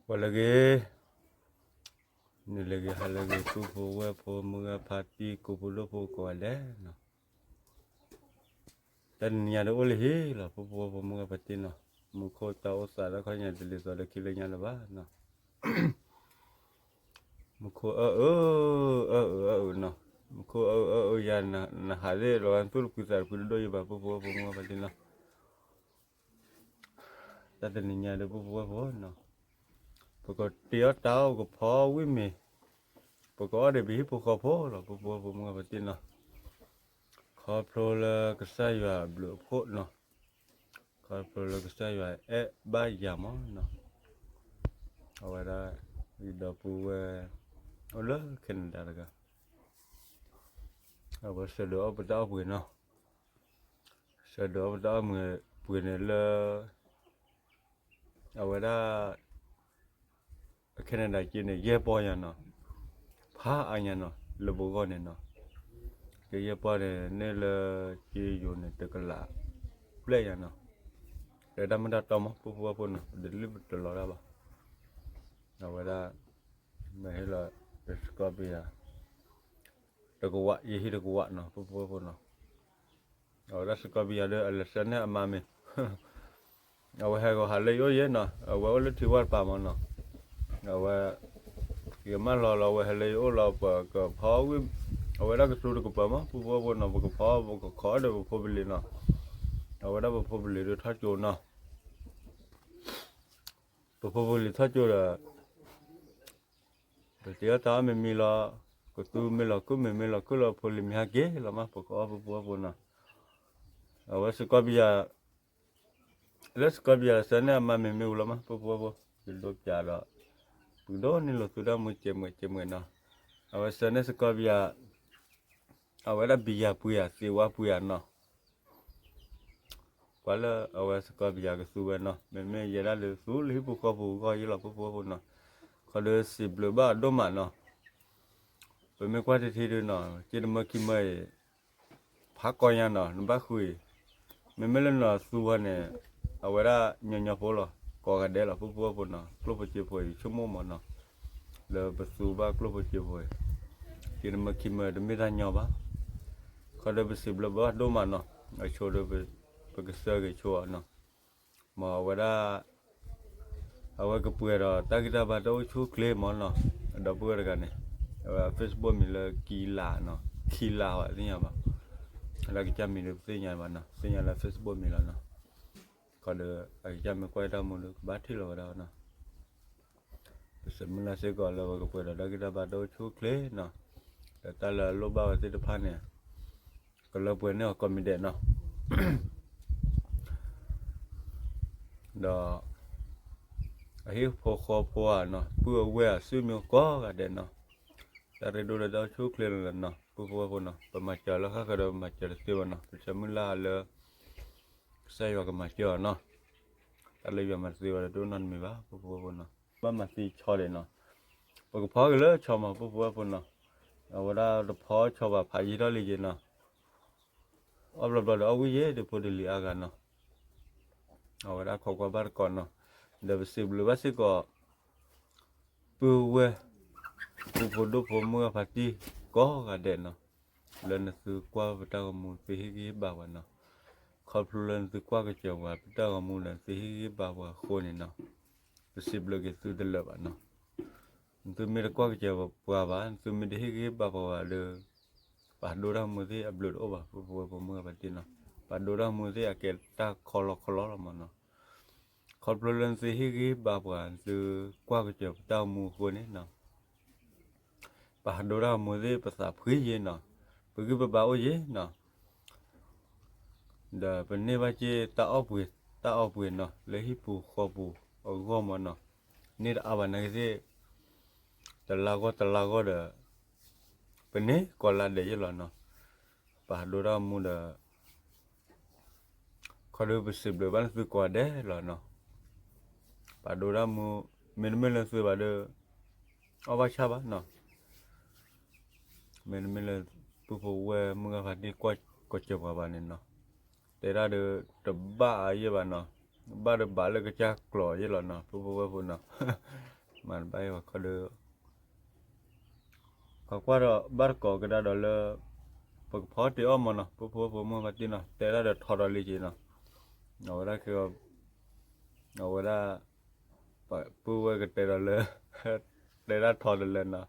ဂီၤလၢအဂ့ၤ, နံၤလၢအဂ့ၤ, ဟါလၢအဂ့ၤ, ပုၢ်ဖိဝဲၢ်ဖိ မုၢ်ဂၤဖါတံၢ် ကိးဖိဒိၣ်ဖိကိးဂၤဒဲးနီၤ. တၢ်တနံၤညါဒီးအိၣ်လၢဟံၣ်လီၤ ပုၢ်ဖိဝဲၢ်ဖိ မုၢ်ဂၤဖါတံၢ်နီၤ. မူခိၣ်တၢ်အိၣ်သးတၢ်ခီညါတလံၤသီဒီးခံလၢညါလၢၤဘၣ်နီၤ. မူခိၣ်အၢၣ်အၢၣ် အၢၣ်အၢၣ်အၢၣ်နီၤ. မူခိၣ်အၢၣ်အၢၣ်အၢၣ်ယၤ နဟးသ့ၣ်လီၤ နသူၣ်တဖှံသးတဖှံတဒိၣ်ယဘၣ် ပုၢ်ဖိဝဲၢ်ဖိ မုၢ်ဂၤဖါတံၢ်နီၤ. တၢ်တနံၤညါဒီး ပုၢ်ဖိဝဲၢ်ဖိနီၤ, ပကတ့အီၣ်တၢ်အိၣ် ကဖီဝံၣ်မ့ၤ, ပကအီၣ်ဒီးပဟံၣ်ဖိဃီဖိလီၤ ပုၢ်ဖိဝဲၢ်ဖိ မုၢ်ဂၤဖါတံၢ်နီၤ. ခီဖျိလၢကစၢ်ယွၤအဘျုးအဖှိၣ်နီၤ, ခီဖျိလၢကစၢ်ယွၤအဲၣ်ဘၣ်ယၤမးနီၤ. အဝဲဒၣ် ယဒီပုၢ်ဝဲၢ် အိၣ်လၢ Canada တဂၤ, အဝဲစၢၤဒုးအီၣ်ပတၢ်အီၣ်ပှ့ၤနီၤ. စၢၤဒုးအီၣ်ပတၢ်အီၣ်မ့ၤပှ့ၤန့ၣ်လၢ အဝဲဒၣ် Canada က့န့ၣ် ယဲၢ်ပီၢ်ညါနီၤ, ဖးအါညါနီၤ လၢပဂီၢ်န့ၣ်နီၤ. ကယဲၢ်ပီၢ်န့ၣ် န့ၢ်လၢက့ယိၤန့ၣ် တကလးဘျဲၣ်ညါနီၤ. ဒီးတၢ်မ့ၢ်တၢ်တီမး ပုၢ်ဖိဝဲၢ်ဖိနီၤ, ပတလံၣ်ပတလီတၢ်ဘၣ်. အဝဲဒၣ် မ့ၢ်ဟ့ၣ်လီၤ စကီပယၤ တကဝး, ယဟံၣ်တကဝးနီၤ ပုၢ်ဖိဝဲၢ်ဖိနီၤ. အဝဲဒၣ်စကီပယၤဒီး အလဲၤဆှၢန့ၢ်အမါမ့ၤ, အဝဲဟဲဂီၤဟးလၢယအိၣ်ယဲနီၤ, အဝဲအိၣ်လၢထံဝၢ်တပၤမးနီၤ. အဝဲ ယမၢလီၤလီၤ အဝဲဟဲလၢယအိၣ်လီၤ ပကဖီဝံၣ်, အဝဲဒၣ်ကသူတကပၤမး ပုၢ်ဖိဝဲၢ်ဖိနီၤ, ပကဖီ ပကခိးဒီးပဖိပလံၤနီၤ. အဝဲဒၣ်ပဖိပလံၤဒီးထီၣ်ကၠိနီၤ. ပဖိပလံၤထီၣ်ကၠိဒီး ပတ့အီၣ်တၢ်အီၣ်မ့ၤမံလီၤ, ကသူမ့ၢ်လီၤခုၣ်မ့ၤမ့ၢ်လီၤခုၣ်လီၤ ဖိလံၤမ့ၢ်ဟဲက့ၤလီၤမး ပကအီၣ် ပုၢ်ဖိဝဲၢ်ဖိနီၤ. အဝဲစကီပယၤ လၢစကီပယၤဆှၢန့ၢ်အမါမ့ၤမ့ၢ်ဝံၤလီၤမး ပုၢ်ဖိဝဲၢ်ဖိ, ယဒိပၠးဒီး ပကဒိးန့ၢ်လိာ်သူတၢ်မူကဲးမုာ်ကဲးမုာ်နီၤ. အဝဲဆှၢန့ၢ်စကီပယၤ အဝဲဒၣ်ဘံယၤပှ့ၤယၤ သ့ဝါပှ့ၤယၤနီၤ. ပှၤလၢအဝဲစကီပယၤကသူဝဲနီၤ, မ့မ့ၢ်ယဲဒၣ်ဒီးသူလၢဟံၣ်ပူၤဃီပူၤဂီၢ်ယ့လီၤ ပုၢ်ဖိဝဲၢ်ဖိနီၤ. ခီဒီးစံးဘျုးဘၣ်အဒိၣ်မးနီၤ. ပမ့ၢ်ကွၢ်တထံဒုနီၤ, က့တမၢခံမၢအံၤ ဖးကီညါနီၤ နဘၣ်ဃုအံၤ, မ့မ့ၢ်လၢနီၤသူဝဲန့ၣ် အဝဲဒၣ်ညီညီဖိလီၤ ကိးဂၤဒဲးလီၤ ပုၢ်ဖိဝဲၢ်ဖိနီၤ. ကျိၣ်ဖိစ့ဖိအံၤ ဆိကမိၣ်မးနီၤ, လၢပသူဘၣ်ကျိၣ်ဖိစ့ဖိအံၤ က့တမၢခံမၢတမ့ၢ်တၢ်ညီဘၣ်. ခီဒီးပစံးဘျုးဘၣ်ဒိၣ်မးနီၤ, အဆိဒီး ပကဆၢဂ့ၤဆိအီၤနီၤ. မ့ၢ်အဝဲဒၣ် အဝဲကပှဲၤဒီးတၢ်ဂံၢ်တၢ်ဘါတၢ်အိၣ်ဆူၣ်အိၣ်ချ့မးနီၤ, အဒီပုၢ်ဝဲၢ်တဂၤန့ၣ်, အဝဲ Facebook မံၤလၢကံလၤနီၤ, ခံလၤဘၣ်သ့ၣ်ညါဘၣ်, လၢကစၢ်မံၤဒီးပသ့ၣ်ညါဘၣ်နီၤ, သ့ၣ်ညါလၢ Facebook မံၤလီၤနီၤ. ခီဒီး အကစၢ်မ့ၢ်ကွၢ်တၢ်မူဒီး ကဘၣ်ထံၣ်လီၤဝဲဒၣ်နီၤ. ပဆၢမုၢ်လၢ်စ့ၢ်ကီးလၢပကပှဲၤဒီးတၢ်ဂံၢ်တၢ်ဘါတၢ်အိၣ်ဆူၣ်အိၣ်ချ့နီၤ, ဒီးတၢ်လၢအလိၣ်ဘၣ်ဝဲသ့ၣ်တဖၣ်န့ၣ် ကလၢပှဲၤန့ၢ်အီၤကိးမံၤဒဲးနီၤ. ဒီး အဟံၣ်ဖိဃီဖိဧါနီၤ, ပုၢ်အဝဲၢ်အစုမ့ၢ်ကိးဂၤဒဲးနီၤ, တၢ်ရ့ဒိၣ်ဒီးတၢ်အိၣ်ဆူၣ်အိၣ်ချ့လီၤနီၤ, ပုၢ်ဖိဝဲၢ်ဖိနီၤ. ပမၤစၢၤလၢဃၣ်ဃၢၤဒီးပမၤစၢၤတသ့ဘၣ်နီၤ, ပဆၢမုၢ်လၢ်လၢ ကစၢ်ယွၤကမၤစၢၤအီၤနီၤ. တၢ်လၢယွၤမၤတသ့ဘၣ်ဒီးတအိၣ်နီတမံၤဘၣ် ပုၢ်ဖိဝဲၢ်ဖိနီၤ. ဘၣ်မၤသံဆီဒဲးနီၤ, ပကဖီက့ၤလၢဆီမး ပုၢ်ဖိဝဲၢ်ဖိနီၤ. အဝဲဒၣ်တဖီဆီဘၣ် ဖးယံာ်ထီၣ်လံယဲနီၤ. အီၣ်ဘျီဘျီဒီးအီၣ်ဝံၣ်ယဲဒီးဖိတလံၤအါဂၤနီၤ. အဝဲဒၣ်ခိးကွၢ်ဘၣ်တကိးနီၤ. ဒီးပစံးဘျုးဘၣ်စ့ၢ်ကီး ပုၢ်ဝဲၢ် ပုၢ်ဖိဒိၣ်ဖိမုၢ်ဂၤဖါတံၢ်ကိးဂၤဒဲးနီၤ, လၢနသုကွၢ်ပတၢ်ဂီၤမူ သုဟ့ၣ်ဂံၢ်ဟ့ၣ်ဘါပှၤနီၤ. ခီဖျိလၢနသုကွၢ်ကစၢၤပှၤ ပတၢ်ဂီၤမူဒီး သုဟ့ၣ်ဂံၢ်ဟ့ၣ်ဘါပှၤအဃိန့ၣ်နီၤ, ပစံးဘျုးက့ၤသုတလၢာ်ဘၣ်နီၤ. နသုမ့ၢ်တကွၢ်ကစၢၤပှၤဘၣ်, နသုမ့ၢ်တဟ့ၣ်ဂံၢ်ဟ့ၣ်ဘါပှၤဘၣ်ဒီး ပှၤဒိတၢ်ဂီၤမူသ့ၣ်အဘျုးတအိၣ်ဘၣ် ပုၢ်ဖိဝဲၢ်ဖိမုၢ်ဂၤဖါတံၢ်နီၤ. ပှၤဒိတၢ်ဂီၤမူသ့ၣ်အကဲတၢ်ခီလီခီလီလီၤမးနီၤ. ခီဖျိလၢနသုဟ့ၣ်ဂံၢ်ဟ့ၣ်ဘါပှၤ နသုကွၢ်ကစၢၤပတၢ်ဂီၤမူအဃိန့ၣ်နီၤ, ပှၤဒိတၢ်ဂီၤမူသ့ၣ် ပသးဖှံယဲနီၤ, ပဂံၢ်ပဘါအိၣ်ယဲနီၤ. ဒီးပန့ၢ်ဘၣ်က့ၤတၢ်အီၣ်ပှ့ၤ တၢ်အီပှ့ၤနီၤ လၢဟံၣ်ပူၤဃီပူၤအဂီၢ်မးနီၤ, န့ၢ်တအါဘၣ်နာ်က့သ့ၣ် တလါဂီၢ်တလါဂီၢ်ဒီး ပန့ၢ်ကိးလါဒဲးယဲလီၤနီၤ. ပှၤဒိတၢ်ဂီၤမူဒီး ခီဒီးပစံးဘျုးဘၣ်နသုကိးဂၤဒဲးလီၤနီၤ. ပှၤဒိတၢ်ဂီၤမူ မ့တမ့ၢ်လၢသုဘၣ်ဒီး အီၣ်ဘၣ်ဆၣ်ဘၣ်နီၤ. မ့တမ့ၢ်လၢပုၢ်ဖိဝဲၢ်မုၢ်ဂၤဖါတံၢ်ကွၢ်ကစၢၤပှၤဘၣ်န့ၣ်နီၤ, တဲဒၣ်ဒီးတဘၣ်အါယဲၢ်ဘၣ်နီၤ. ဘၣ်ဒီးဘၣ်လၢကစၢ်ကျိာ်ယဲလီၤနီၤ ပုၢ်ဖိဝဲၢ်ဖိနီၤ, မၤတဘၣ်အီၤခီဒီး ကကွၢ်ဒီးဘၣ်တကိးကဒါဒီးလၢ ပကဖီတ့ၢ်အီၣ်မးနီၤ ပုၢ်ဖိဝဲၢ်ဖိမုၢ်ဘၣ်တ့ၢ်နီၤ တဲဒၣ်ဒီးထီဒီးလံက့နီၤ, အဝဲဒၣ်ခဲ အဝဲဒၣ် ပုၢ်ဝဲၢ်ကတဲဒီးလၢ တဲဒၣ်ထီဒီးလၢနီၤ,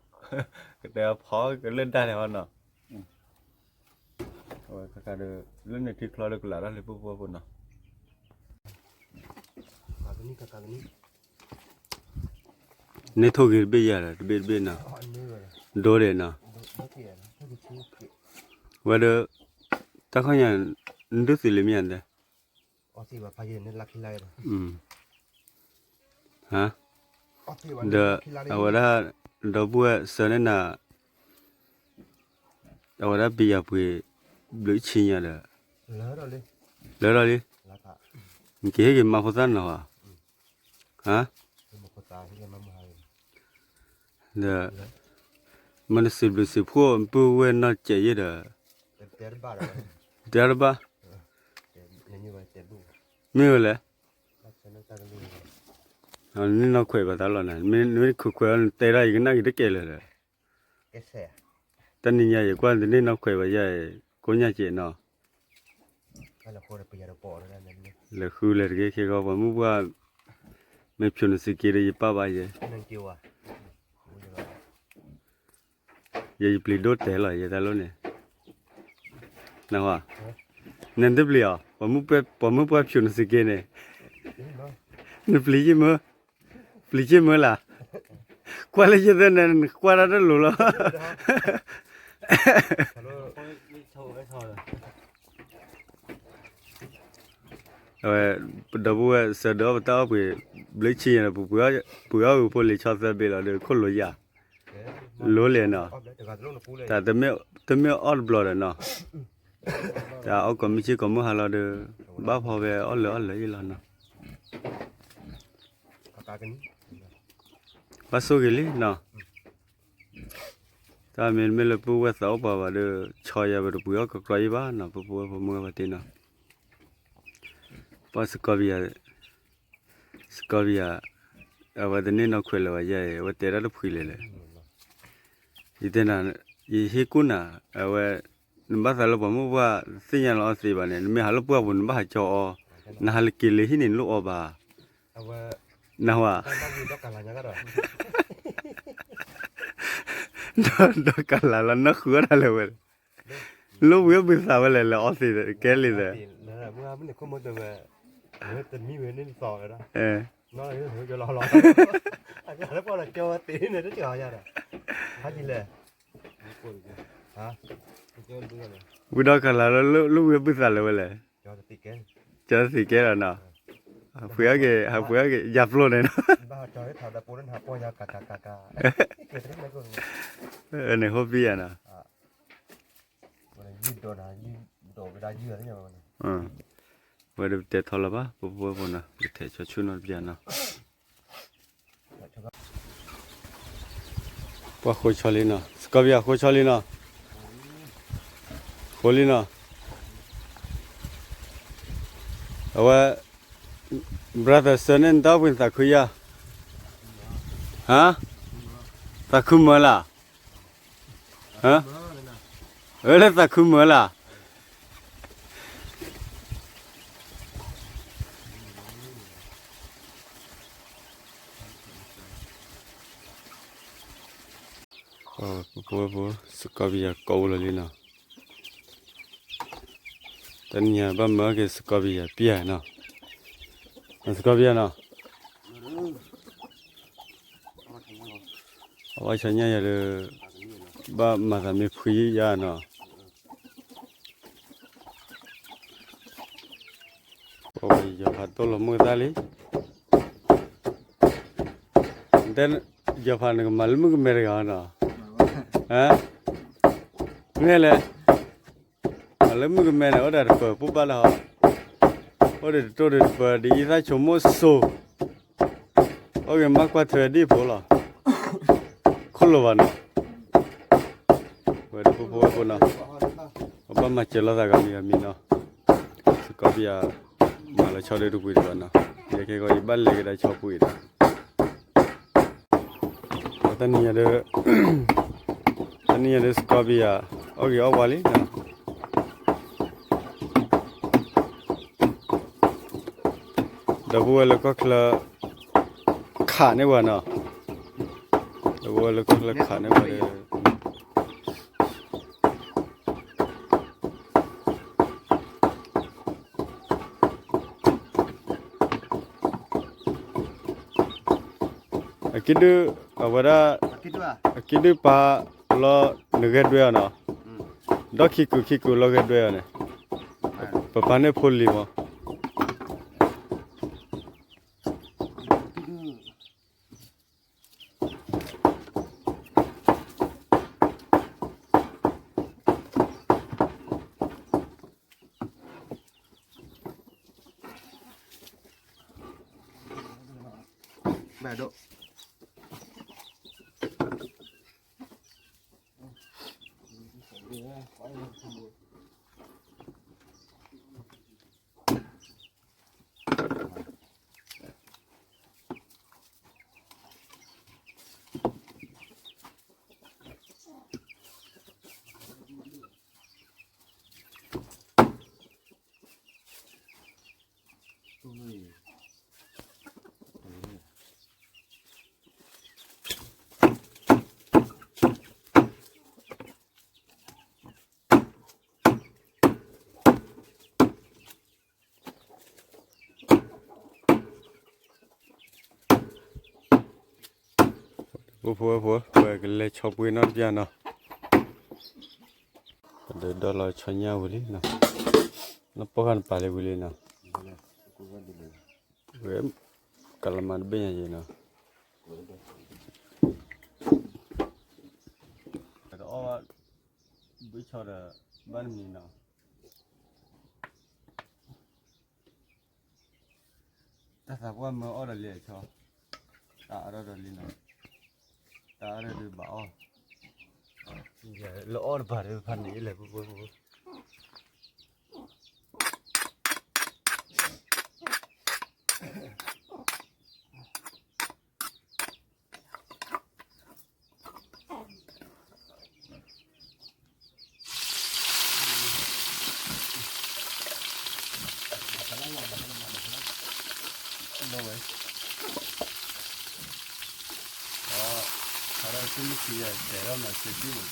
ကတဲအဖီကလၢဒၣ်လဲာ်ဟီနီၤ, အဝဲခါခါဒီး လၢန့ၣ်ထံချီဒီးကလးတၢ်လၢပုၢ်ဖိဝဲၢ်ဖိနီၤ န့ၢ်ထိၣ်ဂ့ၤတဘ့ၣ်ယၤဒီး တဘ့ၣ်တဘ့ၣ်နီၤ, ဒိဒဲးနီၤ, ဝဲဒီး တၢ်ခီညါ နဒုးသ့လံမ့ၢ်ဧါ, ဒီးအဝဲဒၣ် ဒီပုၢ်ဝဲၢ်ဆၢန့ၢ်နၤ အဝဲဒၣ်ပယၤပှ့ၤ ဘျုးဆံညါဒီး လၢထီၣ်လံ, နကဟ့ၣ်က့ၤမါဖိသၣ်နီၤဧါ, ဒီး မ့ၢ်နစံးဘျုးစံးဖှိၣ်ပုၢ်ဝဲၢ်နီၢ်ကဲးယဲဒီး တဲတဘၣ်, မ့ၢ်ဝဲလဲၣ်, နနီၢ်ခွဲးဘၣ်သးလီၤန့ၣ် နမ့ၢ်ခွဲးခွဲးအီၤ နတဲဒၣ်ယကနၣ်က့ၤတကဲလၢာ်ဒီး တနံၤညါယကွၢ်နတန့ၢ်နီၢ်ခွဲးဘၣ်ယၤအံၤ ကိးညါက့ၤနီၤ, လဲၤဃုလဲၤတဂ့ၤခဲဂီၤ ပှၤမုၢ်ပှၢ် မ့ၢ်ဖျိးနစံးက့ဒီး ယပာ်ဘၣ်ယဲ, ယဲယပျံၤဒိၣ်တဲလီၤယဲတၢ်လီၢ်န့ၣ်, နဟါ, နတပျံၤအီၤ ပှၤမုၢ်ပှၢ်ဖျိးနစံးက့န့ၣ်, နပျံၤယမ့ၢ် ပျံၤက့မ့ၢ်လၢ်, ကွၢ်လၢယသ့ၣ်န့ၣ် နကွၢ်တၢ်တလိၤလီၤ, အဝဲ ဒီပုၢ်ဝဲၢ်ဆၢဒုးအီၣ်ပတၢ်အီၣ်ပှ့ၤ ဘျုးဆံညါဒီး ပှ့ၤအီၣ်ဂ့ၤဖိလံာ်ဆီသၢဘ့ၣ်လီၤဒီး ခိၣ်လိၤယၤ, လိၤလဲၣ်နီၤ, တၢ်တမ့ၢ်အီၣ်တဘျီဒီးနီၤ, တၢ်အီၣ်ကိးမုၢ်ဆ့ၣ်ကိးမုၢ်ဟါလီၤဒီး ဘၣ်ဖီဝဲအီၣ်လၢအီၣ်လၢယဲလီၤနီၤ, ဘၣ်ဆိၣ်ဂ့ၤလံနီၤ, တၢ်မ့မ့ၢ်လၢပုၢ်ဝဲၢ်သးအိၣ်ပှၤဘၣ်ဒီး ဆီယၤပတပှ့ၤအီၣ်ကကြီယဲဘၣ်နီၤ ပုၢ်ဖိဝဲၢ်ဖိမုၢ်ဂၤဘၣ်တ့ၢ်နီၤ, ပှၤစကီပယၤ စကီပယၤ အဝဲတန့ၢ်နီၢ်ခွဲးလၢၤဘၣ်ယဲအံၤ အဝဲတဲဒၣ်တဖှံလဲၣ်လဲၣ်, ယတဲနၤ ယဟ့ၣ်ကူၣ်နၤ အဝဲ နဘၣ်သးလၢပှၤမုၢ်ပှၢ်သ့ၣ်ညါလီၤအီၣ်သ့ဘၣ်န့ၣ် နမ့ၢ်ဟးလၢပှၢ်ပူၤ နဘၣ်ဟးကၠီအီၤ, နဟးလၢက့ၤလၢဟံၣ်န့ၣ် နလိၣ်အီဘၣ်, နဟါ ဒီးကလၤလီၤနီၢ်ဃုအီၣ်တၢ်လၢၤဝဲ, လိၣ်ဝံၤအဘုသးဝဲလဲၣ် လဲၤအီသံးကဲလံသး, ဝံၤဒီးကလၤလီၤ လိၣ်ဝံၤအဘုသးလၢၤဝဲလဲၣ်, ကၠီသံးကဲလီၤနီၤ, ဟးပှ့ၤအီၣ်က့ၤ ဟးပှ့ၤအီၣ်က့ၤ ယၤပျိန့ၣ်နီၤ, န့ၣ်ဟိပံယၤနီၤ ဝဲဒီးပတဲထီလီၤဘၣ် ပပဝဲဖိနီၤ ပကထဲးဆီဆူၣ်နီတပျၢ်နီၤ, ပှၤဃိဆီလံနီၤ စကီပယၤဃိဆီလံနီၤ, ဃိလံနီၤ, အဝဲ brother ဆၢန့ၢ်နတၢ်အိၣ်ဘှံးနသးခုယါ, ဟါ, သးခုမၢလၢ် အၢ လၢသးခုမၢလၢ်, ပဝဲဖိ စကီပယၤကိးအိၣ်လီၤလံနီၤ, တနံၤညါဘၣ်မၢက့ၤစကီပယၤပျၢ်နီၤ, စကီပယၤနီၤ အဝဲဆါညါယၤဒီး ဘၣ်မၤသးမ့ၢ်ဖှံယါနီၤ, ပဝဲယီၤဖးတိၢ်လီၤမုၢ်သၣ်လံ, တဲ ယီၤဖးနကမၤလၢမုၣ်ကမဲတဂၤနီၤ, မ့ၢ်လဲၣ် မၤလၢမုၣ်ကမဲန့ၣ် အိၣ်ဒၣ်တပၢၤပိၢ်ဘၣ်လၢဟီ, အိၣ်ဒၣ်တတိၢ်ဒၣ်တပၢၤ ဒ်အံသၣ်ဆိမိၣ်စိၤ, အိၣ်ဂ့ၤမးကွၢ်ထွဲဒ်ဖိလီၤ, ခိၣ်လိၤဘၣ်နီၤ, ဝဲတပူၤဖိဝဲဖိနီၤ, ပဘၣ်မၤစၢၤလိာ်သးဂၤမံၤဂၤမံၤနီၤ, စကီပယၤ မၤလီၤဆီဒၢတပှ့ၤတဘၣ်နီၤ, ယဲခဲဂီၤယဘၣ်လဲၤကဒါဆီပှ့ၤဒီး တနံၤညါဒီး တနံၤညါဒီး စကီဘံယၤ အီၣ်ဂ့ၤအီၣ်ဝါလံနီၤ, ဒီပုၢ်ဝဲၢ်လၢကီၢ်ချၢ ခးန့ၢ်ဝဲနီၤ, ဒီပုၢ်ဝဲၢ်လၢကီၢ်ချၢခးန့ၢ်ဝဲဒီး အကံၣ်ဒုၣ် အဝဲဒၣ် အကံၣ်ဒုၣ်ပာ်လီၤနဂဲၤဒွဲအီၤနီၤ, ဒီးခံကုာ်ခံကုာ်လီၤဂဲၤဒွဲအီၤန့ၣ်, ပပာ်န့ၢ်ဖိလံၤမး ဘၣ်ဒိၣ် ဖိဖိဖိ ပကလဲၤဆီပှ့ၤနီတပျၢ်နီၤ, ပဒုးဒီလီၤဆီညၣ်ဝံၤလံနီၤ, နပိာ်ဃာ်နပာ်လံဝံၤလံနီၤ, ဝဲ ကလမၤတဘ့ၣ်ညါယံၤနီၤ, တအီၣ်ဘၣ်ဘုဆီဒီး ဘၣ်နမံၤနီၤ တၢ်သးပှၢ်မၢအီၣ်ဒီးလံအဆီ, တၢ်အါထီၣ်ဒီးလံနီၤ, တၢ်အါထီၣ်ဒီးဘၣ်အီၣ်, လၢအီၣ်တပၤဒီးဖးန့ၣ်လဲၣ် ပှၤပှၤပှၤ သံသၣ် တနီၢ်ဃီလၢဘၣ်ဂီၢ်ပြးလီၤ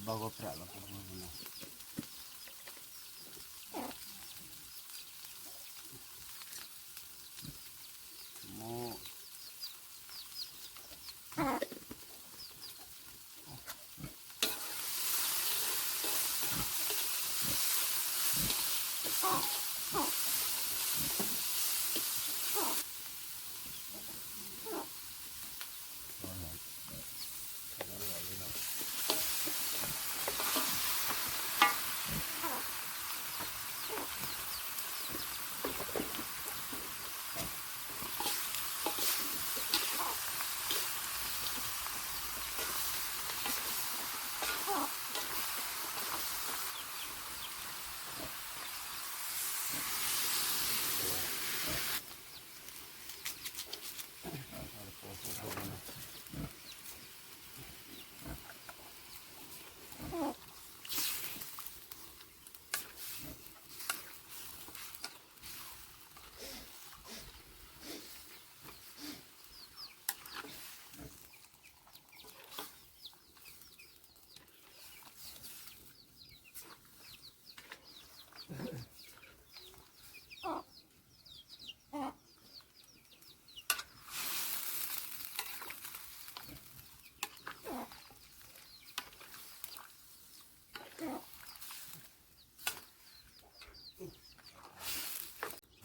ပှၤပှၤပှၤနီၤ မိၢ်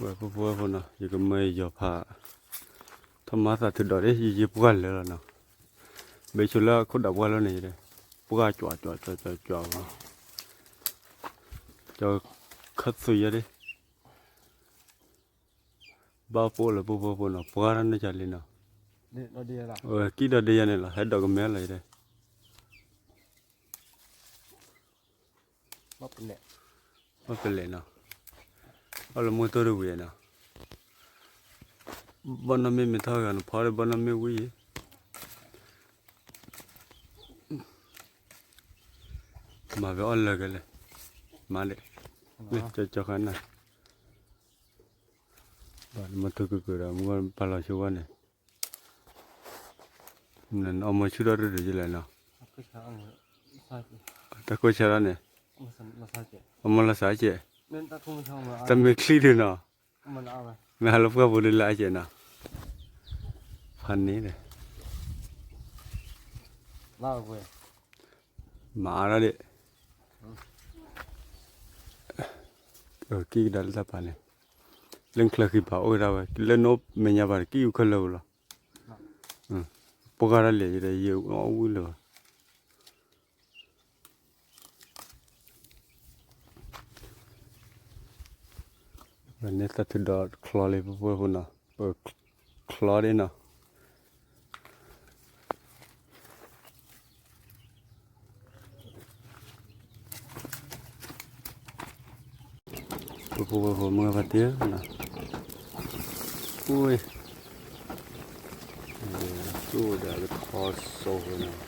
ဝဲဖိဖိဝဲဖိနီၤ ယကမၢယယီၤဖး ထီၣ်မၤသးထုးဒီး ယယ့ပှၢ်လၢာ်လီၤနီၤ ဘဲဆိလၢခိၣ်ဒးပှၢ်လီၤန့ၣ်ဒီး ပှၢ်ကွၢ်ကွၢ်ကွၢ်ကွၢ်ကွၢ်, ကၠီခၢၣ်သွံၣ်ယဲဒၣ်, ဘၣ်ပိၢ်လၢပှၤဖိဖိနီၤ, ပှၢ်တၢ်န့ၣ်ကလံနီၤ, ကံၣ်ဒီးဒ့ယဲန့ၣ်လီၤ, ဟဲဒိးကမဲလီၤယဲဒၣ် ဘၣ်ပလဲၤနီၤ, အီၣ်လၢမိၢ်တိၢ်တဝံၤနီၤ, ဘီၣ်နီၢ်မ့ၢ်မ့ၢ်ထီၣ်ဂၤနဖီဒီးဘီၣ်နီၢ်မ့ၢ်ဝံၤယံၤ, မၤဝဲအီၣ်လၢာ်ကလဲၣ်, မၤဒ့ၣ်, ကၠီကၠီခါနၤ, ဘၣ်နမ့ၢ်ထူကကၢၤဒီးမုၢ်ပာ်လီၤဆိဝဲန့ၣ်, နအီၣ်မ့ၢ်ဆူၣ်ထီၣ်တဒုးယလဲၣ်နီၤ, တၢ်ကိၢ်ဆၢထီၣ်န့ၣ်, အီၣ်မ့ၢ်လီၤစးကဲး, တၢ်မ့ၢ်ချံဒုးနီၤ, မ့ၢ်ဟးလၢပှၢ်ပူၤဒုးလၢအကဲးနီၤ, ဖးန့ၣ်ဒီး, မၤအါထီၣ်ဒ့ၣ်, ကံၣ်ကဒါလၢတၢ်ပာ်န့ၣ်, လၢချၢဃံပာ်အိၣ်ကဒါဝဲ လၢနအိၣ်မဲာ်ညါပာ်ဒီး ကံၣ်အူခဲလၢာ်ဝဲလီၤ, ပှၢ်တၢ်လဲၤယဲဒီး ယအီၣ်ဝံၤလၢၤဘၣ် ဝဲန့ၣ်သးထုးဒီးချီလံ ပှၤဖိနီၤ, ချီဒ့ၣ်နီၤ, ပှၤဖိဝဲဖိမုၢ်ဂၤဖါတံၢ်နီၤ, အူ, ဆိၣ်ဒီးကထီစိဝဲနီၤ,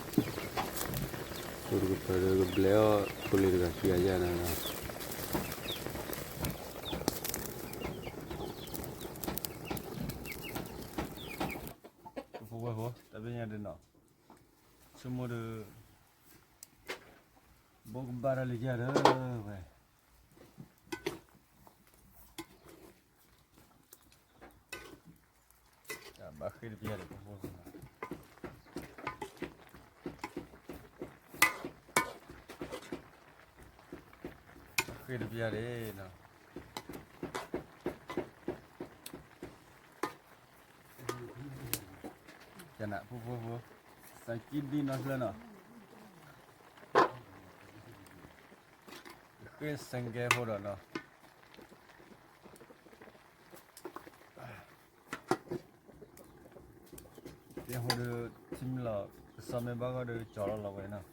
ဆိၣ်တကပၤဒီးကဘျဲအီၣ်ဖိလံၤတဂၤခံဂၤယါနီၤ ပဖိဝဲဖိ တၢ်ဘ့ၣ်ညါဒ်နီၤ, ဆိကမိၣ်ဒီး ဘိကဘၣ်တၢ်လၢယၤဒီးဝဲ, ဘၣ်ဃ့ၢ်တပျၢ်ဒီး ပဖိ, ဃ့ၢ်တပျၢ်ဒ့ၣ်နီၤ ကနၣ်ဖိဖိဖိ, သးကံၣ်ဒံၣ်နီၢ်ဖျၢၣ်နီၤ, ဃ့ၢ်စဲးကဲဖိဒီးနီၤ, ကဲဖိဒီး ထံမ့ၢ်လီၤ ကစီၣ်မ့ၢ်ဘၣ်ဂီၢ်ဒီး ကၠီလီၤလီၤဝဲနီၤ,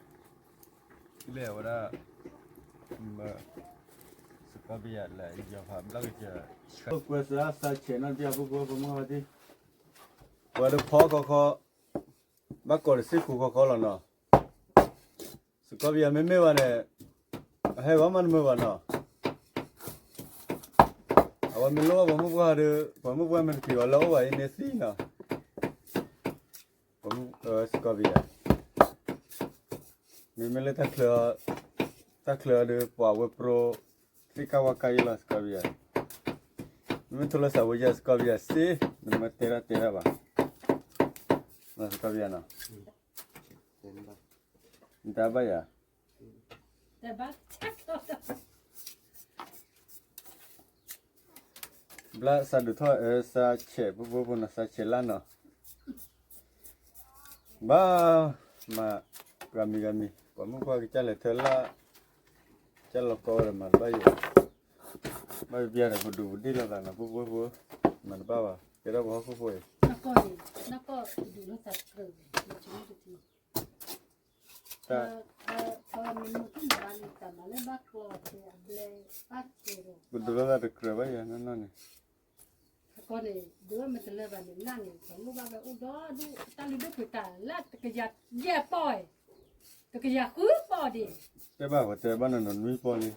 လဲၤဝဲဒၣ် မ့ၢ် စကီပယၤလဲၤ ယီၤဖးဘျီကစၢၢ် ကွဲးစၢ်သးဆဲးနီၢ်တပျၢ် ဖိဖိဖိမုၢ်ဂၤဖါတံၢ်, ပှၤတဖီခီခီ, ဘၣ်ကိးတစ့ၢ်ခိးခီခီလီၤနီၤ, စကီပယၤမ့မ့ၢ်ဘၣ်န့ၣ်, အဟဲဂီၤမးတမုာ်ဘၣ်နီၤ, အဝဲမ့ၢ်လိၣ်ဘၣ်ပှၤမုၢ်ပှၢ်ဒီး ပှၤမုၢ်ပှၢ်မ့ၢ်တက့ၤအီၤလၢအအိၣ်ဘၣ်အံၤန့ၣ်သံနီၤ, ပှၤမုၢ်, စကီပယၤ, မ့မ့ၢ်လၢတၢ်ချၢ, တၢ်ချၢအီၤဒီး ပှၤဝဲပရိ သ့ၣ်ကၢ်ဝါကၢ်ယဲလီၤ စကီပယၤ, မ့မ့ၢ်ထိလၢသးဝဲယၤ စကီပယၤစ့, နမ့ၢ်တဲဒၣ်တဲဒၣ်ဘၣ်, စကီပယၤနီၤ, နတၢ်ဘၣ်ယၤ ဘျါစးဒုးထီၣ်အၢ စးဆဲး ပဖိဖိနီၤ စးဆဲးလၢ်နီၤ, ဘၣ်မၤ, ဂၤမံၤဂၤမံၤ ပှၤမုၢ်ပှၢ်ကစၢ်လဲၤထၢလၢ်, ကၢ်လီၤကီဝဲဒီးမၤတဘၣ်ယဲ, ဘၣ်ပျၢ်ဒီးပဒူးပဒ့ၣ်လိာ်သးနီၤ ပဖိဖိ, မၤတဘၣ်ဘၣ် ကဲထီၣ်ပှၤဟီၣ်ခိၣ်ဖိအံၤ ပဒူးလိာ်သးတကြၢးဘၣ်ယၤနီၢ်နီၢ်န့ၣ်, အဃိန့ၣ် ဒုးဝဲမ့ၢ်တလၢဘၣ်န့ၣ် လၢ်န့ၣ် ပလိၣ်ဘၣ်ဝဲအိၣ်ဒီဒူၣ် တၢ်လုၢ်ဒိၣ်ပှ့ၤတၢ်လၢတကယၤယဲၢ်ပီၢ်, တကယၤဃုပီၢ်ဒံး, တဲဘၣ်ပှၤတဲဘၣ်နီၤနီၤနွံပီၢ်လံ,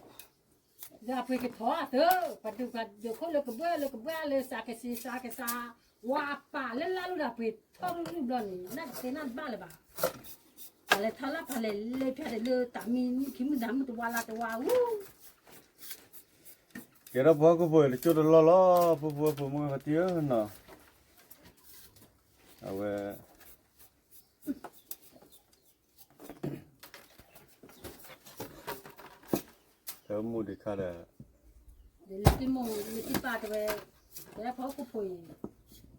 ဒီးအပှ့ၤကထီၣ်အသၢ, ပှၤဒုးပှၤဒုးခိၣ်လၢကဘၢလၢကဘၢလၢစးကစံးစးကစး, ဝါပာ်လၢလၢ်လူၤဒီးပှ့ၤထီၣ်လူၤလူၤဘျီန့ၣ် နတတဲနၢ်တဘၣ်လၢၤဘၣ်, ပှၤလဲၤထီၣ်လၢပှၤလဲၤလဲၤဖျါဒီးလၢတၢ်မံမုၢ်ခံမုၢ်နၤမုၢ်တဝါလါတဝါဝူ ကဲထီၣ်ပှၤဟီၣ်ခိၣ်ဖိအံၤ တကၠိတလီၢ်လီၤ ဖိဖိဖိမုၢ်ဂၤဖါတံၢ်ဧၢနီၤ, အဝဲ တမူဒံးခါဒီး, ဒ်လၢတမူလၢတပၢ်တဲဝဲ, ကဲထီၣ်ပှၤဟီၣ်ခိၣ်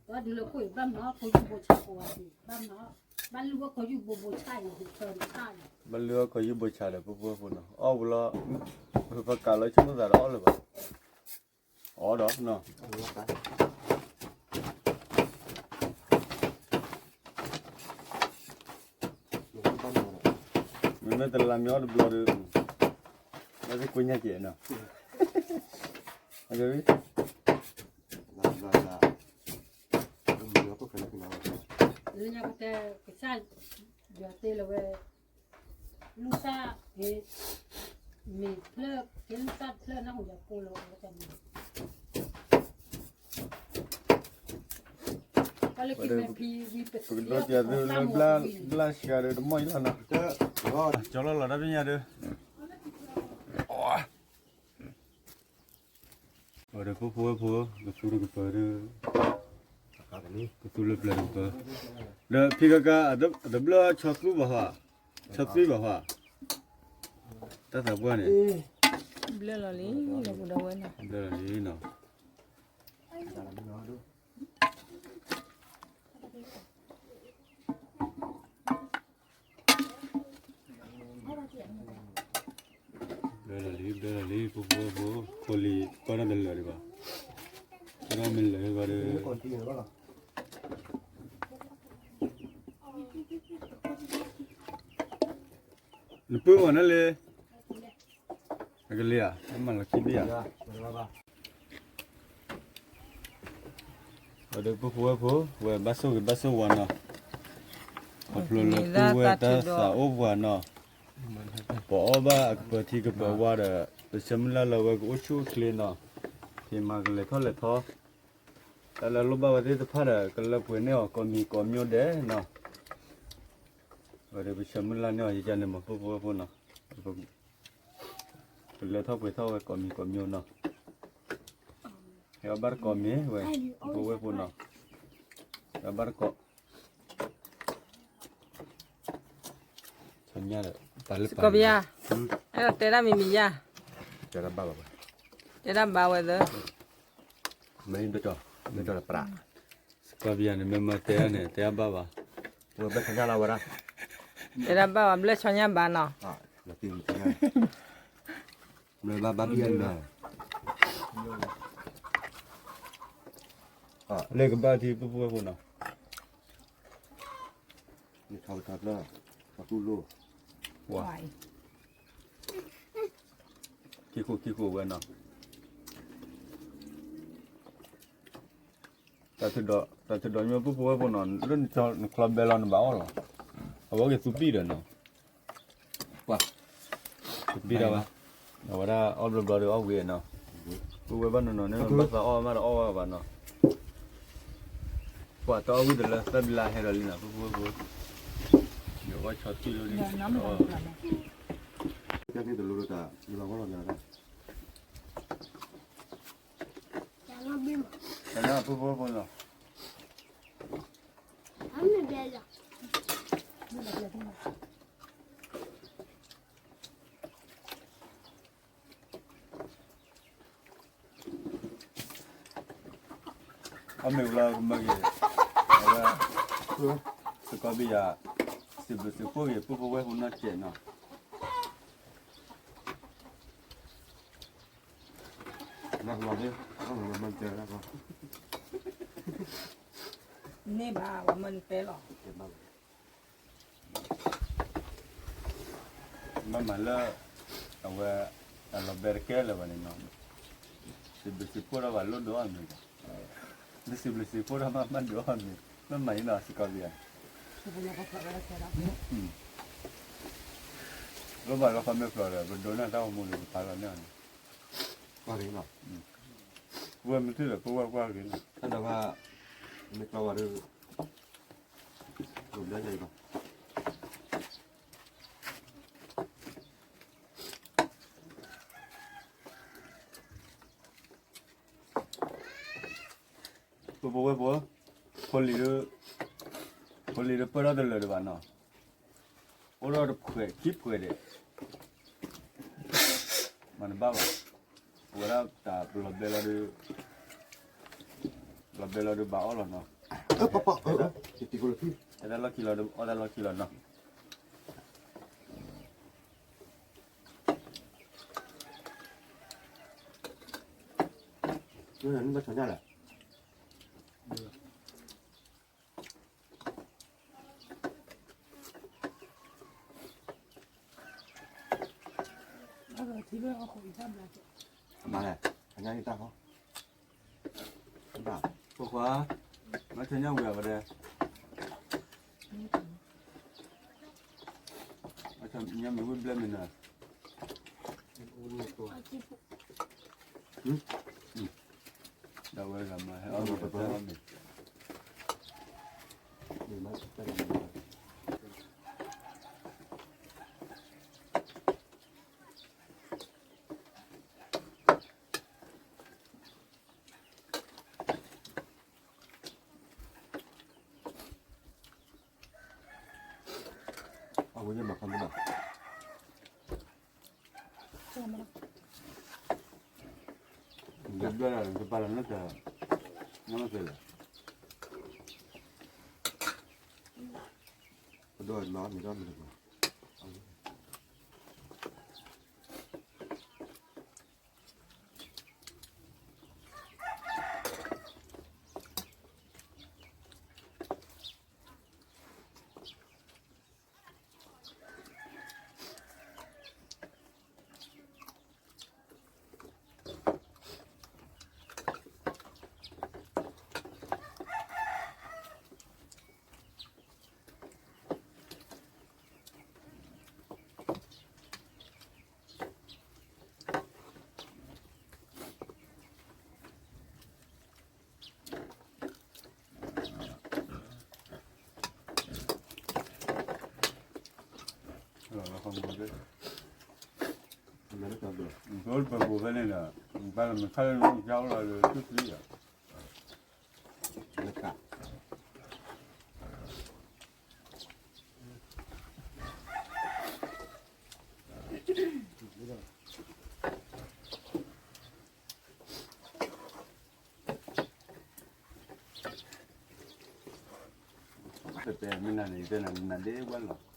ဖိအံၤ, ပှၤဒုးလၢခိၣ်အံၤ ဘၣ်မၤအီၣ်ဖိဒံဖိဆါဖိအံၤ ဘၣ်မၤအီၣ် ဘၣ်လုၢ်အီၣ်ကီၢ်ယူၢ်ဘိဆါဒီး ပပှဲၤဖိနီၤ အီၣ်ဝံၤလီၤ ဆိကမိၣ်သးဒီးအီၣ်လၢၤဘၣ်, အီဒီးနီၤ, မ့မ့ၢ်တလါမ့ၢ်အီၣ်တဘျီဒီး ဘၣ်သ့ၣ်ကိၢ်ညါကဲးနီၤ, လၢညါပတဲ ကစၢ်ယွၤတ့လီၤဝဲ လူၢ်သၣ် မ့ၤဖျၢၣ် ကဲလူၢ်သၣ်တဖျၢၣ်နီၢ်ဟူယၤကိၢ်လီၤဝဲတမံၤ ပကဒိးတံၢ်သုလၢဘျၣ်ဆှၤဒီးတမီၢ်အံၤလီၤနီၤ, ကၠီလီၤလီၤတၢ်ပညါဒီး ဒီးဖိဖိဝဲၢ်ဖိ ကသူတကပၤဒီး ကသူလၢပျၢၤတကပၤ, ဒီးဖံကကါ အတဘျၢဆီသူဘၣ်ဟီ, ဆီသွံဘၣ်ဟီ, တၢ်သးပှၢ်န့ၣ် ဘျၢလီၤလံ, ဘျၢလီၤလံနီၤ, ဘျၢလီၤလံ ဘျၢလီၤလံ ဖိဖိဝဲၢ်ဖိ, ဖိလံၤ ပၢထီၣ်တလၢာ်ဒံးဘၣ်, ပၢထီၣ်မ့ၢ်လၢာ်ဘၣ်ဒီး နပုၢ်မၤန့ၣ်လံ, အကလံၤဧါ, မၤလီၤခံဘ့ၣ်ဧါ, ဒီးပုၢ်ဖိဝဲၢ်ဖိ ဝဲဘၣ်ဆိၣ်ဂ့ၤဘၣ်ဆိၣ်ဝါနီၤ, ခီဖျိလၢပုၢ်ဝဲၢ်တၢ်သးအိၣ်ပှၤနီၤ, ပအီၣ်ဘၣ်အကပၤထံကပၤဝါဒီး ပဆၢမုၢ်လၢ်လၢဝဲကအိၣ်ဆူၣ်အိၣ်ချ့နီၤ, ဖံးမၤကလဲၤထီၣ်လဲၤထီ, တၢ်လၢလိၣ်ဘၣ်ဝဲသ့ၣ်တဖၣ်ဒီး ကလၢပှဲၤန့ၢ်အီၤကိးမံၤကိးမျိုးဒဲးနီၤ, ဝဲဒီးပဆၢမုၢ်လၢ်န့ၢ်အီၤ ယကန့ၣ်မ့ၢ်ပုၢ်ဖိဝဲၢ်ဖိနီၤ, ကလဲၤထီၣ်ပှဲၤထီၣ်ဝဲကိးမံၤကိးမျိုးနီၤ, ဟဲအီၣ်ဘၣ်တကိးမ့ၢ်ဝဲ, ပုၢ်ဖိဝဲၢ်ဖိနီၤ, ဟဲအီၣ်ဘၣ်တကိး ကီဘယါ, အဲၣ်ဒိးတဲဒၣ်မံၤမံၤယါ, တဲဒၣ်ဘၣ်ဝဲ, တဲဒၣ်ဘၣ်ဝဲသၢ, မ့ၢ်ဒိၣ်ကီ, မ့ၢ်ကီလၢပြး, ကီဘယါန့ၣ် မ့ၢ်မၤတဲဒၣ်န့ၣ် တဲဒၣ်ဘၣ်ဘၣ်, ဝဲဘျၢဆီညါလီၤဝဲဒၣ်, တဲဒၣ်ဘၣ်ဝဲ ဘျၢဆီညါဘၣ်နီၤ, ဘျၢဘၣ်ဘၣ်ဘံၣ်န့ၣ်, လၢကဘၣ်ထံပုၢ်ဖိဝဲၢ်ဖိနီၤ, ထီၣ်ထီၣ်ဖျၢၣ်, ထီၣ်တူၢ်လိၣ်, ဝါ, ခံခိၣ်ခံခိၣ်ဝဲနီၤ, တၢ်ထုးဒီး တၢ်ထုးဒီးညီပုၢ်ဖိဝဲၢ်ဖိနီၤ လၢနကျီဘဲလီၤနဘၣ်အီၣ်လီၤ, အဝဲက့ၤသူပံၣ်ဒီးနီၤ, ပှၤ, သူပံၣ်ဒၣ်ဝဲ, အဝဲဒၣ်အီၣ်ဘျီဘျီဒီးအီၣ်ဝံၤနီၤ, ပုၢ်ဝဲၢ်ဘၣ်နီၤနီၤန့ၣ် ဘၣ်သးအီၣ်မးဒီးအီၣ်ဝဲဘၣ်နီၤ, ပှၤတအီၣ်ဝံၤတလၢသၢဘျီဟဲဒီးလံနီၤ ပုၢ်ဖိဝဲၢ်ဖိ, ယအီၣ်ဆီထံၣ်လီၤလံ, တၢ်န့ၣ်တလိၣ်ဒီးတၢ် ယဘၣ်ဂီၢ်လီၤယၤတၢ် တၢ်လၢပုၢ်ဖိဖိလီၤ, အမ့ၢ်ဝဲလၢကမၢက့ၤ, အဝဲ, စကီးဘံယၤ, စံးဘျုးစံးဖှိၣ်က့ၤ ပုၢ်ဖိဝဲၢ်ဖိနီၢ်စဲးနီၤ န့ၢ်ဘၣ် ဝဲမၢနတဲလီၤ, ဘၣ်မၤလၢ, အဝဲ, တၢ်လီၤဘဲတကဲလၢၤဘၣ်န့ၣ်နီၤ, စံးဘျုးစံးဖှိၣ်ထီၣ်ဘၣ်လိၣ်ဒိၣ်အီၤမ့ၢ်, နစံးဘျုးစံးဖှိၣ်ထီၣ်မး မးဒိၣ်အီၤမ့ၢ်, မ့ၢ်မၤအံၤနီၤ စကီးဘံယၤ လိၣ်ဘၣ်လီၤခီမ့ၢ်ဖျိးဒီး ပဒိးန့ၢ်တၢ်အိၣ်မူဒီး ပပာ်လီၤန့ၢ်အီၤန့ၣ်, ကွၢ်ဂ့ၤနီၤ, ဝဲမ့ၢ်ထံၣ်ဒီး ပဝဲကွၢ်ဂ့ၤနီၤ, တၢ်ဒိးဘၣ်, မ့ၢ်ကျီဝဲဒီး, ပဘျၢယၤအံၤဘၣ် ပဝဲပှၤ, ဖိလံၤ, ဖိလံၤဒီးပၢၢ်ထီၣ်တလၢာ်ဒံးဘၣ်နီၤ, အိၣ်ဒီးတဖှဲးခံဖှဲးဒီး, မၤတဘၣ်ဘၣ်, အဝဲဒၣ်တၢ်ပလီၤဘဲလီၤဒီး, လီၤဘဲလီၤဒီးဘၣ်အီၣ်လီၤနီၤ, ပပီၣ်, တံၤဖိလၢဖံ တၢ်လီၢ်ခံလီၤ အီၣ်တၢ်လီၢ်ခံလီၤနီၤ. ဘၣ်ဆီညၣ်လဲၣ်. အမါလဲၣ်, အညၣ်အံၤတၢ်ဟီ, ဖိခွါ, မ့ၢ်ဆီညၣ်ဝံၤအဝဲဒဲ, ညၣ်မ့ၢ်ဝံၣ်ဘျဲၣ်မ့ၢ်နၤ, ဒၣ်ဝဲဂၤမၤဟဲအီၣ်မ့ၤတၢ်အီၣ်မ့ၤ အဝဲယမၤခီမ့ၢ်ဘၣ်, ကဘျၢလၢကပာ်လီၤနတၢ်, နမ့ၢ်သ့လၢ, ပဒိၣ်မၤမ့ၤဒီးမ့ၤတပၤ ပပူၤဖဲန့ၣ်ဒီး ပၢ်လၢမ့ၢ်ခါလၢနအိၣ်ကၠီလီၤဒီး တူၢ်သံဒီး တဲမ့ၢ်နၤန့ၣ် ယတဲနၤ နၤဒ့ဝဲလီၤ.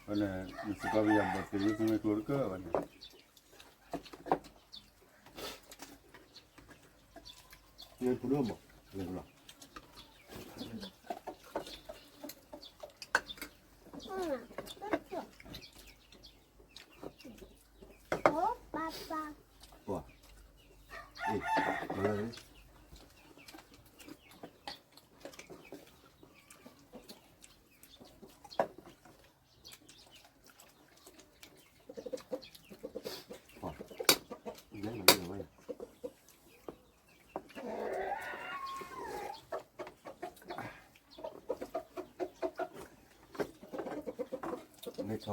ဝဲန့ၣ် နစ့ၢ်ကီးပယီၤဘီၣ်သ့ၣ် မ့ၢ်ကျိတကၢၢ်ဝဲန့ၣ် ပူၤဒိၣ်မး လဲၤလီၤ. မ့ၢ်ထီကထီတဖျၢၣ်အီၣ်တလၢာ်, မ့ၢ်ဒီးကူၣ်, အမ့ၢ်က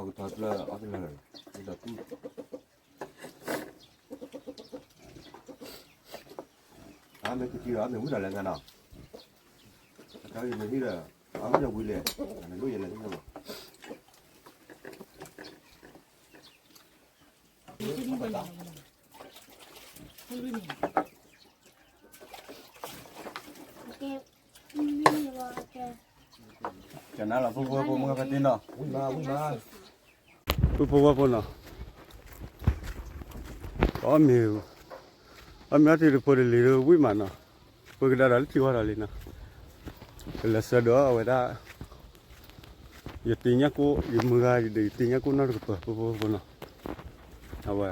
ထံဒီး အမ့ၢ်ဝံၤဒီးလဲၤနၤနီၤ, အတၢ်ဂ့ၢ်မ့ၢ်ဟံၣ်ဒီး အဝံၤဒီးဝံၤလဲၣ်, နလိၣ်ယလဲၤသ့ၣ်ညါဘၣ်. ကနၣ်လီၤ ဖိဖိဖိမုၢ်ဖါတံၢ်နီၤ, ဖိဖိဖိဖိနီၤ, အီၣ်မ့ၤ, အီၣ်မ့ၤအီၣ်တံၤတဖိတလံၤဒီးဝံၣ်မးနီၤ, ပကဒါဒီးလၢထံဝါဒီးလံနီၤ, ကလဲၤဆှၢဒီးအဝဲဒၣ် ယတ့ညၣ်ကိၣ် ယမုၢ်ဂၤဒီး ယတ့ညၣ်ကိၣ်နီတကပၤ ဖိဖိဖိနီၤ, အဝဲ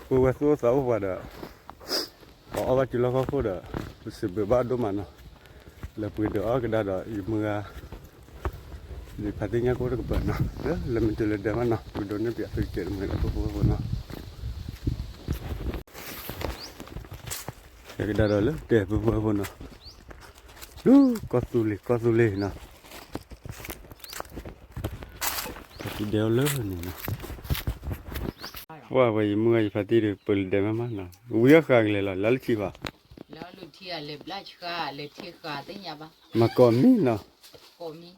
ပဝဲသူၣ်အိၣ်သးအိၣ်ပှၤဒီး ပအီၣ်ဘၣ်စုလီၢ်ခီၣ်ခိၣ်ဒီး ပစံးဘျုးဘၣ်ဒိၣ်မးနီၤ, လၢပှ့ၤဒီးအီၣ်ကဒါဒီးယမုၢ်ဂၤ ဒ်ဖါတံၢ်ညၣ်ကိၣ်တကပၤနီၤ, လၢမ့ၢ်တုၤလၢဒဲမးနီၤ ပကဒိးန့ၢ်ပှၤသုးကဲးတမှဲၤလၢဖိဖိဖိနီၤ. ကဲကဒါဒီးလၢတဲဖိဖိဖိနီၤ, လူၤကီၢ်သူလ့ၤ ကီၢ်သူလ့ၤနီၤ, ဖါတံၢ်ဒဲအီၤလၢန့ၣ်နီၤ, ပှၤဝဲယမုၢ်ဂၤယဖါတံၢ်ဒီး ပလၢဒဲမးမးနီၤ, ဝံၤအဃာ်ကလဲၤလီၤ လၢလၢထံဘၣ်, လၢလၢထံအလဲၤဘျါဆှါ လဲၤထံဃာ်သ့ၣ်ညါဘၣ်, မၤကိးမံၤနီၤ, ကိးမံၤ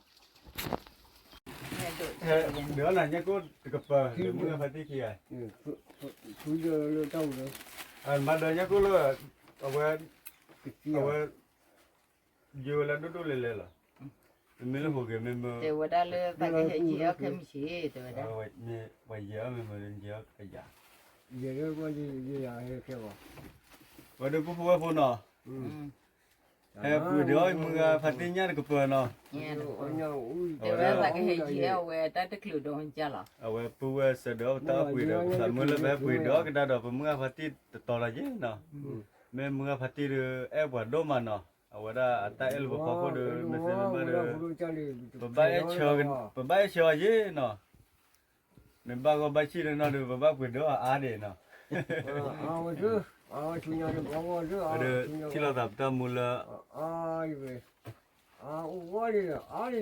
ဒီးနၤညၣ်ကိၣ်တကပၤ လၢမုၢ်ဂၤဖါတံၢ်ခံဂၤ, ဖုလၢတၢ်အိၣ်လၢ, မၤဒီးညၣ်ကိၣ်လၢ, အဝဲ, အဝဲ ယိၤဝဲလၢဒိၣ်ဒိၣ်လဲၣ်လဲၣ်လီၤ. မ့မ့ၢ်လၢဟိးဂ့ၤမ့ၢ်မ့ၢ် တဲဝဲဒၣ်လၢသးကဟဲယံၤအီၣ်ခဲမုၢ်ဆ့ၣ် တဲဝဲဒၣ် ပှၤယဲၤအီၣ်မ့ၢ်မ့ၢ်လၢယဲၤအီၣ်ကယၤ ဝဲဒၣ်ပှၤဖိဝဲၢ်ဖိနီၤ ဟဲပှ့ၤဒီးမုၢ်ဂၤဖါတံၢ်ညၣ်တကပၤနီၤ တဲဝဲသးကဟဲယံၤအီၣ်ဝဲတၢ်တချုးဒီးလီၤ အဝဲပုၢ်ဝဲၢ်စၢၤဒီးပတၢ်အီၣ်ပှ့ၤဒီး ပသးမုၢ်လၢပဟဲပှ့ၤဒီးကဒါဒီးပမုၢ်ဂၤဖါတံၢ်တတီၤလီၤယ့ၣ်နီၤ မ့ၢ်မုၢ်ဂၤဖါတံၢ်ဒီးအဲၣ်ပှၤဒိၣ်မးနီၤ အဝဲဒၣ်အတၢ်အဲၣ်လၢပဖီခိၣ်ဒီး မ့ၢ်သ့မ့ၢ်ဘၣ်ဒီး ပဘၣ်အဲၣ်ဆၢအီၤယ့ၣ်နီၤ မ့ၢ်ဘၣ်ဂီၢ်ဘၣ်ဆံၣ်ဒီးနီၤဒီး ပဘၣ်ပှ့ၤဒီးအါဒံးနီၤ ဒီးထံၣ်လိာ်သးပတၢ်မူလၢ တၢ်နီၣ်ဝံၤအီၣ်ကး ပ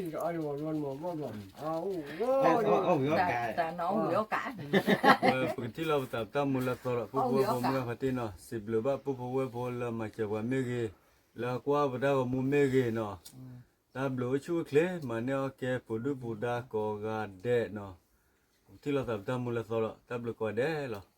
ကထံၣ်လိာ်ပသးပတၢ်မူလၢသီဒီး ပုၢ်ဖိဝဲၢ်ဖိမုၢ်ဂၤဖါတံၢ်နီၤ စံးဘျုးဘၣ်ပုၢ်ဖိဝဲၢ်ဖိလၢမၤစၢၤပှၤမ့ၢ်ဂ့ၤ, လၢအကွၢ်ပတၢ်ဂီၤမူမ့ၢ်ဂ့ၤနီၤ, တၢ်ဘျုးအိၣ်ဆူၣ်အိၣ်ချ့ မၤန့ၢ်အီၣ်ကဲပူၤဒုၣ်ပူၤဒါကိးဂၤဒဲးနီၤ, ပကထံၣ်လိာ်သးပတၢ်မူလၢသီဒီး တၢ်ဘျုးကိးဂၤဒဲးလီၤ.